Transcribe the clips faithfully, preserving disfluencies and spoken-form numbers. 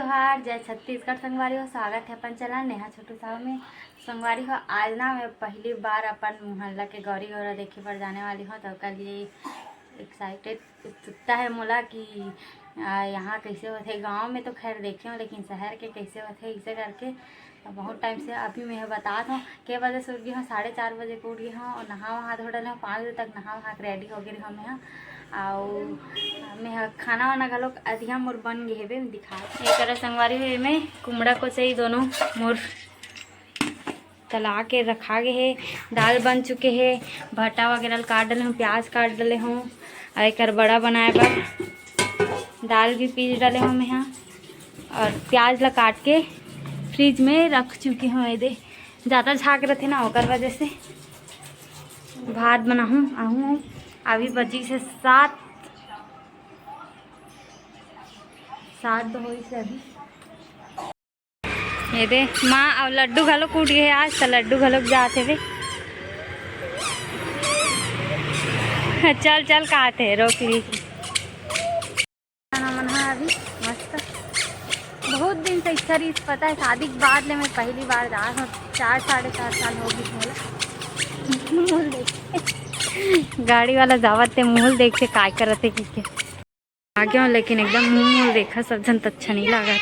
जोहार, जय छत्तीसगढ़ संगवारी हो, स्वागत है अपन चैनल नेहा छोटू साहू में। संगवारी हो, आज ना मैं पहली बार अपन मोहल्ला के गौरी गौरा देखे बर जाने वाली हूँ, तो ओकर लिए एक्साइटेड, उत्सुकता है मोला कि आ, यहाँ कैसे होथे। गाँव में तो खैर देखे हूँ, लेकिन शहर के कैसे होथे, इसे करके तो बहुत टाइम से। अभी मैं बतात हूँ के बजे से उठ गई हूँ, साढ़े चार बजे के उठ गई हूँ और नहा वहा धो डले हूँ, पाँच बजे तक नहा वहा के रेडी हो गई हूँ मैं ह। और मैं ह खाना वाना घलोक अधिया मोर बन गए हेबे, मैं दिखा। एक तरह संगवारी हुए में कुमड़ा को चाहिए दोनों मोर तला के रखा गए हे। दाल बन चुके हे, भट्टा वगैरह काट डले हूँ, प्याज काट डले हूँ और एक बड़ा बनाए बर दाल भी पीस डले हूँ मैं यहाँ। और प्याज ला काट के फ्रिज में रख चुके हूँ। ये दे, ज़्यादा झाग रथे ना, ओकर वजह से। भात बनाहूँ, आहूँ। अभी बजी से सात, सात तो होई से अभी। ये दे माँ, अब लड्डू घलो कूट गए आज, तो लड्डू घलो जात हेबे। चल चल, कहा थे, रोक ली। खाना मन ह अभी मस्त, बहुत दिन से इच्छा रही, पता है, शादी के बाद ले मैं पहली बार जा रहा हूँ। चार, साढ़े चार साल हो गई मोला। मुंह देख, गाड़ी वाला जावत ते मुंह देख के काय करत है कि के आ गया, लेकिन एकदम मुंह मुंह देखा, सब जन त अच्छा नहीं लगा।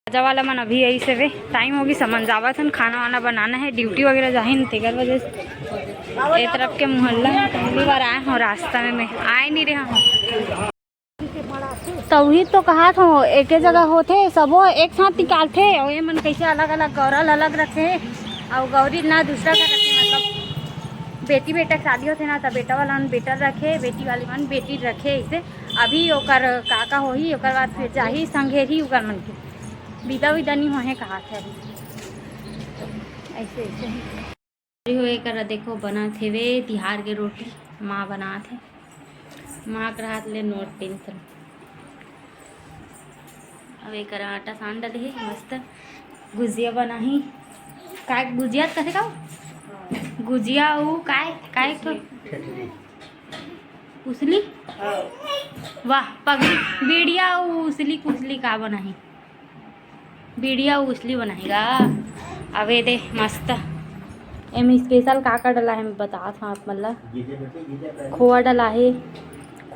राजा वाला मन अभी यही से वे टाइम होगी, समझ जावत हन, खाना वाना बनाना है, ड्यूटी वगैरह जाही न, तेकर वजह से ए तरफ के मोहल्ला में पहली बार आए हूँ, रास्ता में मैं आए नहीं रहा हूँ। तभी तो कहा था, एके जगह होथे, सबो एक साथ निकालथे, और ये मन कैसे अलग अलग गौरा ल अलग रखे, और गौरी ना दूसरा का रखे, मतलब बेटी बेटा के शादी होथे ना, तब बेटा वाला मन बेटा रखे, बेटी वाली मन बेटी रखे, ऐसे। अभी ओकर का का होही, ओकर बाद फिर जाही संघेरी ओकर मन के बिदा विदा नहीं होहे कहा थे अभी, ऐसे ऐसे ही। अरे हो, एकर देखो, बनात हेवे तिहार के रोटी, माँ बनात हे। माँ के हाथ ले no tension। अब एकर आटा सान डले हे, मस्त गुजिया बनाही। काय गुजिया कथे का? गुजिया ऊ काय, काय तो? उसली? वाह, पगली, बीड़िया ऊ उसली कुसली का बनाही? बीड़िया उसली बनाही गा। अबे दे मस्त। एमे special का का डला हे, मैं बतात हूँ आप मन ला। खोआ डला हे,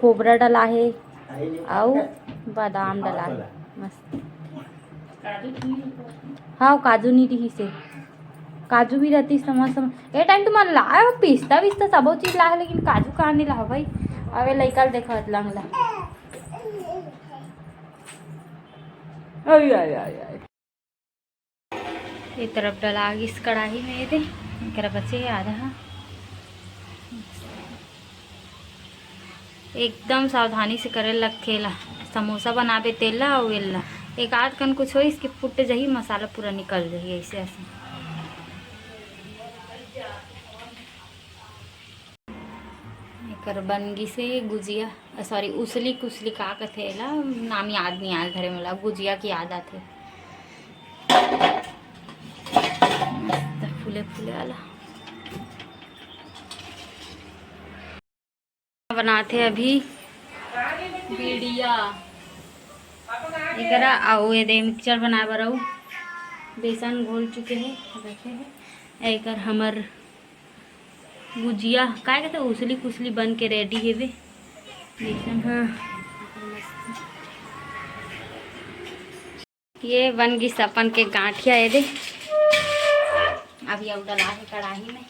खोबरा डला हे, अउ बादाम डला हे। मस्त। हाँ, काजू नहीं रही से, काजू भी रहती समझ समझ। ए टाइम तुम लाए हो, पिस्ता विस्ता सबो चीज लाए, लेकिन काजू कहाँ नहीं लाए भाई? अबे लइका ल देखत लंग ला। अरे, अरे, अरे, अरे। ये तरफ डला गिस कढ़ाई में, ये दे, एकरा बचे हे आधा। एकदम सावधानी से करे लगथे ला। समोसा बनाबे तेल ला अउ एल ला, एक आध कन कुछ होइस कि फुट जही, मसाला पूरा निकल जही ऐसे ऐसे। एकर बन गिसे गुजिया, सॉरी, उसली कुसली का कथे एला, नाम याद नहीं आए धरे मोला, गुजिया की याद आथे। मस्त फूले फूले वाला बनाथे अभी बीड़िया। एकरा अउ ये दे मिक्सचर बनाए बर अउ बेसन घोल चुके हे, रखे हे। एकर हमर गुजिया काय कहते, उसली कुसली बन के रेडी हेवे। बेसन, हाँ, ये बन गिस अपन के गांठिया, ये दे। अभी अउ डला हे कढ़ाई में,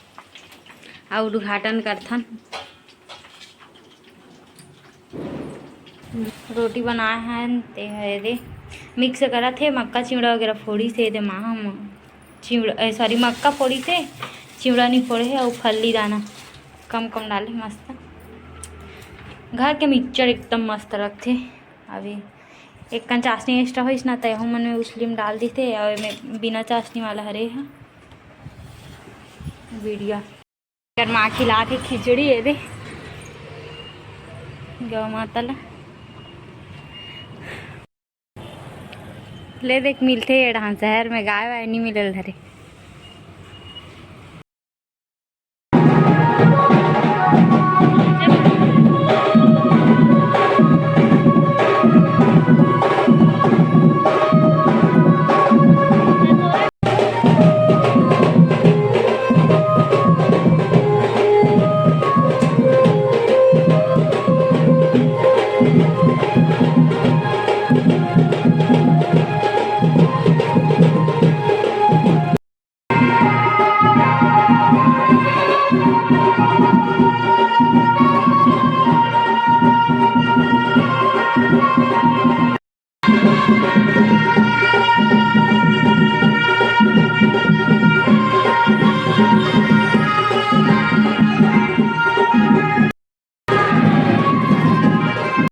अउ उद्घाटन करथन। रोटी बनाए हन ते ह, ये दे मिक्स करत हे, मक्का चिवड़ा वगैरह फोड़ी से, ये दे माँ हम चिवड़ा, ए, सॉरी, मक्का फोड़ी से, चिवड़ा नहीं फोड़े हे, अउ फल्ली दाना कम कम डाले, मस्त। घर के मिक्सचर एकदम मस्त लगथे। अभी एक कन चाशनी एक्स्ट्रा होइस ना, त एहू मन में उसली में डाल देथे, अउ एमे बिना चाशनी वाला हरे ह बीड़िया। एकर माँ खिलात हे खिचड़ी, ये दे गौ माता ला। ले देख, मिलथे ये डहान शहर में, गाय वाय नी मिले ल धरे।